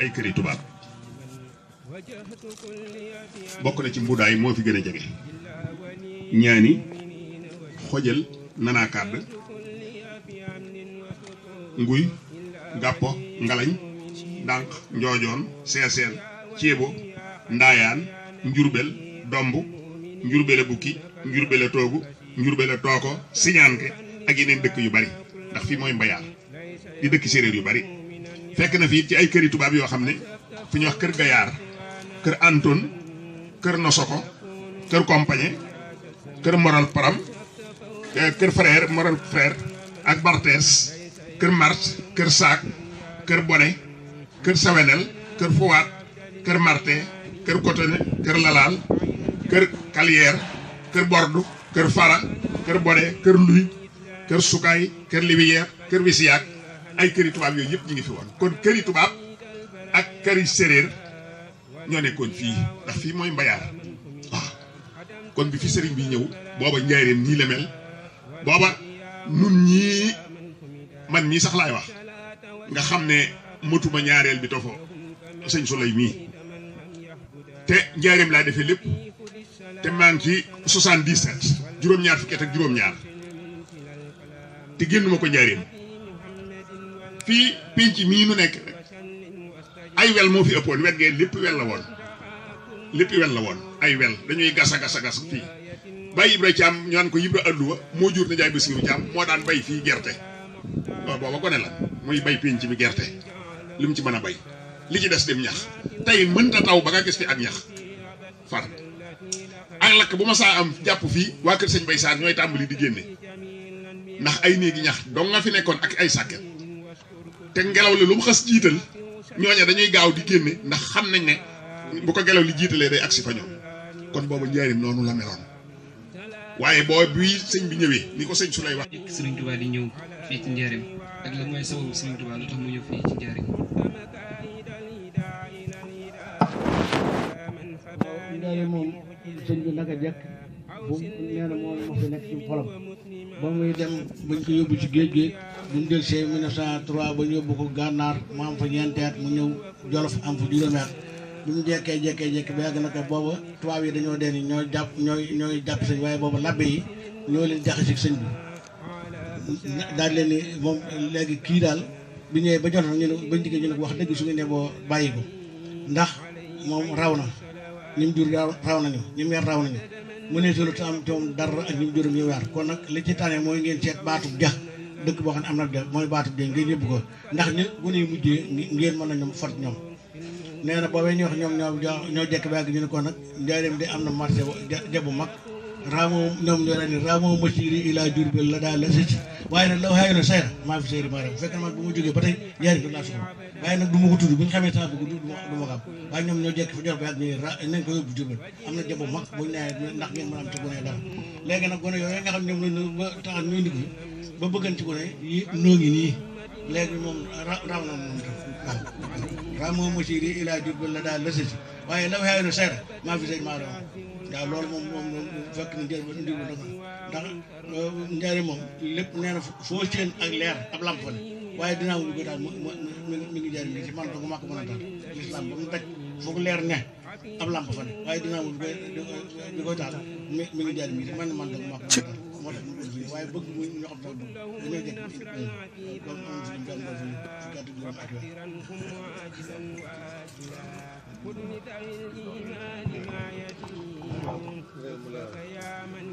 ay këri tubaab bokk na ci mbudaay moo fi gën a jege ñaani xojal nanaa kàdd nguy gàppo ngalañ ndànk njoojoon seeseen ceebo ndaayaan njurbel domb njurbele bukki njurbele toogu njurbele tooko siñaanke ak yeneen dëkk yu bari ndax fii mooy mbayaar di dëkk séeréer yu bari fekk na fii ci ay këri tubaab yoo xam ne fu ñuy wax kër gayaar kër Anton kër Nosoko kër Compagnie kër Moral Param kër frère Moral frère ak Bartes kër Mart kër Saak kër Bone kër Sawenel kër Fouaat kër Marte kër Cotoné kër Lalaal kër Calière kër Bordu kër Fara kër Bone kër Luy kër Sukaay kër Libiyeer kër Wisiyaak ay këri tubaab yooyu yëpp ñu ngi fi woon kon këri tubaab ak këri séréer ñoo nekkoon fii ndax fii mooy mbayaar waaw kon bi fi sëriñ bi ñëw booba njaareem nii la mel booba nun ñii man mii sax laay wax nga xam ne matuma ñaareel bi tofo sëñ Souley mii te njaareem laa defee lépp te maa ngi ci 77 juróom-ñaar fukki at ak juróom-ñaar te génnuma ko njaareem fii pénc mii nu nekk ay wel moo fi ëppoon wet ngeen lépp wel la woon ay wel dañuy gas a gas fii Baye Ibra Thiam ñu naan ko Ibra Alluwa moo jur na jaay Basiiru Thiam moo daan bay fii gerte loolu booba gone la muy bay pénc mi gerte li mu ci mën a bay li ci des dem ñax tey mënta taw ba nga gis fi ak ñax far ak lakk bu ma saa am jàpp fii waa kër sëñ Bay Saar ñooy tàmbali di génne ndax ay néegi ñax dong nga fi nekkoon ak ay sàkket te ngelaw li lu mu xas jiital ñooña dañuy gaaw di génne ndax xam nañ ne bu ko ngelaw li jiitalee day agsi fa ñoom kon booba njaarim noonu la meloon waaye boo bii sëñ bi ñëwee ni ko sëñ Souley wax. Serigne Touba di ñëw fii ci njaarim ak la mooy sababu Serigne Touba lu tax mu ñëw fii ci njaarim. njaarim moom sëñ bi naka jekk bu nee na moom moo fi nekk ci xolam ba muy dem bañ ko yóbbu ci géej gi bu mu del see 1903 ba ñu yóbbu ko gànnaar mu am fa ñeenti at mu ñëw Jolof am fa juróomi at bi mu jekkee ba yàgg naka booba tubaab yi dañoo dee ni ñooy jàpp sëñ waaye booba labbe yi ñoo leen jaxase sëñ bi daal leen ni moom léegi kii daal bi ñëwee ba jot ñu ne bañ diggee ñu ne ko wax dëgg su ngeen ne boo bàyyi ko ndax moom raw na ñi mu jur raw nañu ñi mu yar raw nañu mu ne solo te am coom dara ak ñi mu juróom ñu weer kon nag li ci tane mooy ngeen seet baatub ja dëkk boo xam ne am na ja mooy baatub ja ngeen yóbbu ko ndax ñu bu ñuy mujjee ngeen mën na ñoom fort ñoom nee na boobee ñu wax ñoom ñoo jekk ba yàgg ñu ne ko nag njaareem de am na marché ja bu mag raamoo ñoom ñoo ne raamoo masiri ila Jurbel la daal la sëcc waaye nag la waxee na sayra maa fi séeri maa bu fekk na man bu ma jógee ba tey njaareem bi laa soxla waaye nag du ma ko tudd bu ñu xamee sama bëgg du ma xam waaye ñoom ñoo jekk fa jox ba yàgg ñu nañ ko yóbbu Jurbel am na ja bu mag buñu nee ndax ngeen mën a am ci gone dara léegi nag gone yooyu nga xam ñoom lañ ba taxal ñuy ndigg ba bëggan ci gone yi noo ngi nii léegi moom raw na moom tam waaw raamoo masiri ila Jurbel la daal la sëcc waaye la waxee na sayra maa fi séeri maa waaw loolu moom fekk na njëriñ ba indi wu ndax njëriñ moom lépp nee na foo seen ak leer ab lamp fa ne waaye dinaa wut ko daal mi ngi jëriñ li ci man dong maa ko mën a taal l'islam ba mu daj foog leer ne ab lamp fa ne waaye dinaa wut di koy taal mi ngi jëriñ li ci man dong maa ko mën a taal moo tax ñu ko fii waaye bëgg mu ñoo xam sax bëgg dañoo jekk comme moom fi jàng fi gàtt juróom ak خذ ندع الإيمان ما يتيم لك يا من